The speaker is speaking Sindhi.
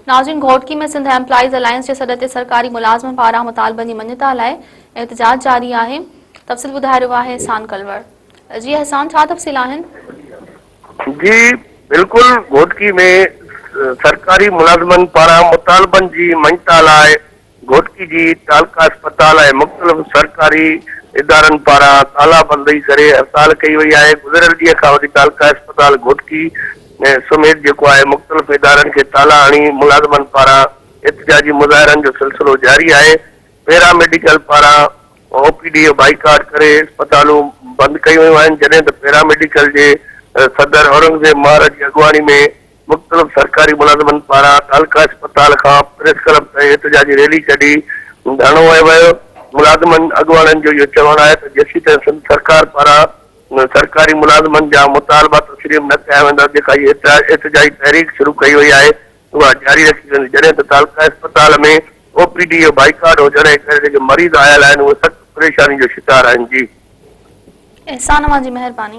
ناظرين گهوٽڪي ۾ سنڌ ايمپلائيز الائنس جي سڏ تي سرڪاري ملازمن پاران مطالبن جي مڃتا لاء احتجاج جاري آهي تفصيل ٻڌائي رهيو آهي احسان ڪلوڙ جي احسان ڇا تفصيل آهن؟ جي بلڪل گهوٽڪي ۾ سرڪاري ملازمن پاران مطالبن جي مڃتا لاء گهوٽڪي جي تعلقه اسپتال ۽ مختلف سرڪاري ادارن پاران تالا بندي ڪري هڙتال ڪئي وئي آهي، گذريل ڏينهن کان وٺي تعلقه اسپتال گهوٽڪي سميت جيڪو آهي مختلف ادارن کي تالا هڻي ملازمن پاران احتجاجي مظاهرن جو سلسلو جاري آهي، پيرا ميڊيڪل پاران او پي ڊي جو بائيڪاٽ ڪري اسپتالون بند ڪيون ويون آهن، جڏهن ته پيرا ميڊيڪل جي صدر اورنگزيب مهر جي اڳواڻي ۾ مختلف سرڪاري ملازمن پاران تعلقه اسپتال کان پريس ڪلب تائين احتجاجي ريلي ڪڍي ڌرڻو هنيو ويو. ملازمن اڳواڻن جو اهو چوڻ آهي ته جيسيتائين سنڌ سرڪار پاران سرڪاري ملازمن جا مطالبا تسليم نه ڪيا ويندا جيڪا هي احتجاجي تحريڪ شروع ڪئي وئي آهي اها جاري رکي ويندي جڏهن ته تعلقه اسپتال ۾ او پي ڊي جو بائيڪاٽ هجڻ جي ڪري جيڪي مريض آيل آهن اهي سخت پريشاني جو شڪار آهن جي. احسان اوهان جي مهرباني.